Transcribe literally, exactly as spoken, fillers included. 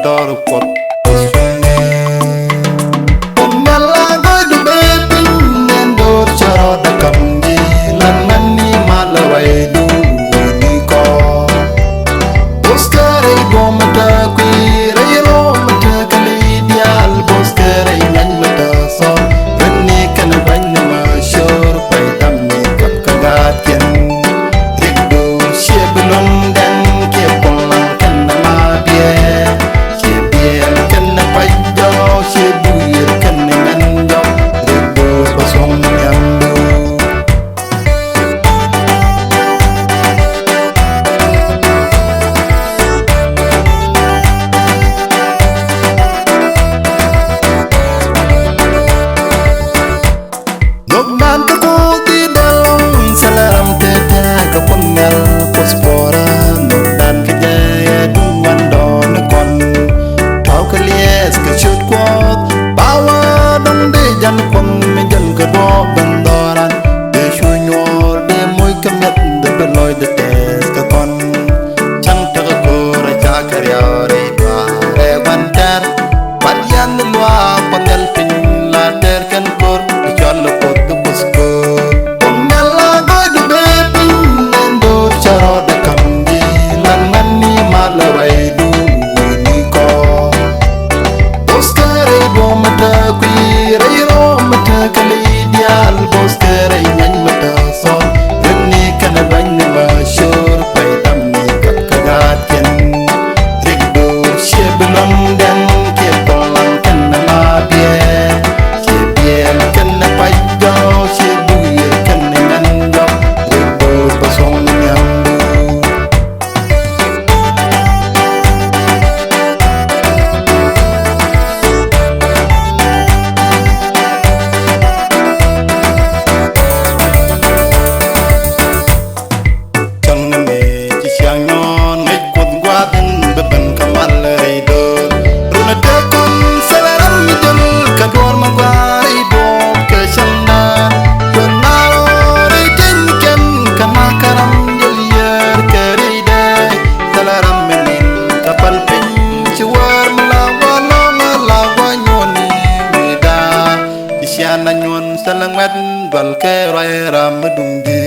tɔr Kuɔth. Kum mɛl a gɔɔydu bee piny nɛn do̱r cɛ rɔɔdɛ kam ji̱ lan mɛn ni mal a waydu ni kɔ. Bos kɛ rɛy duɔ̱m mi te kui̱ rɛy rɔɔm mi te kɛ li̱i̱ diaal bos kɛ rɛy ŋa̱ny mi te thɔl ren ni kɛn ba̱ny ni ma cör pay dam ni kap kɛ gaatkiɛn. Rik du ciɛ bi luɔ̱n dɛn kiɛ puɔ̱n laŋ kɛn ma biɛ. Ciɛ biɛl kɛn pay jɔk ciɛ buyel kɛn mɛn jɔk. Rik du bä suɔ̱ŋ ni nhiamdu. Nhök dan kä Kuoth di dɛl lɔŋ thilɛ ram tɛtɛ kä Kuoth nhial Kuoth puɔrä. Nhök dan kä jɛ ɛ duŋ wan dɔɔn kɔn. Tɔ̱ kä liɛth kä ciöt Kuɔth ba wä dɔŋ dee jan Kuɔth mi jäl kä duɔɔk ben dhɔran. Dee cu nyuɔɔr dee moc kä miɛth dee bɛ lɔcdɛ tɛth kä kɔn. Cäŋ tekɛ ko̱r a ca kɛ riaw rɛy duaar ɛ gua̱n tɛr. Kuat yɛn luaak Kuɔth nhial piny la tɛr kɛn ko̱r. Cɔl Kuoth bi Kuoth ko̱r. Kum nhial a gɔɔydu bee piny nɛn do̱r cɛ rɔɔdɛ kam ji̱ lan ŋa̱n ni mal a waydu ni kɔ. Bos kɛ rɛy duɔ̱m mi te kui̱ rɛy rɔɔm mi te kɛ li̱i̱ diaal bos kɛ rɛy ŋa̱ny mi te thɔl ren ni kɛn ba̱ny ni ma cör pay dam ni kap kɛ gaatkiɛn. Rik do̱r ciɛ bi luɔ̱n dɛn kiɛ puɔ̱n laŋ kɛn ma biɛ. Ciɛ biɛl kɛn pay jɔk ciɛ buyel kɛn mɛn jɔk. Rik do̱r bä suɔ̱ŋ ni nhiamdu. Cäŋ ni mëë ci ciaŋ nyɔ̱ɔ̱n ŋäc Kuoth gua̱a̱th in bi ben kä mal rɛy do̱r. Run a dee kɔn thilɛ ram mi jäl kä duɔ̱ɔ̱r mi gua̱a̱r rɛy do̱r kɛ cäŋdan. Cuɔ̱ŋ na rɛy teny kɛn kä na kä ram jäl yär kɛ rɛy dee. Thilɛ ram mi nin kä päl piny ci wäär mi la gua̱a̱r lɔ̱ŋ a la gua̱a̱r nyuɔ̱n ni wi̱i̱ da̱a̱. Ci ciaŋ na nyuɔ̱n thilɛ ŋuɛ̈t dual kɛ ruac ram mi duŋ di.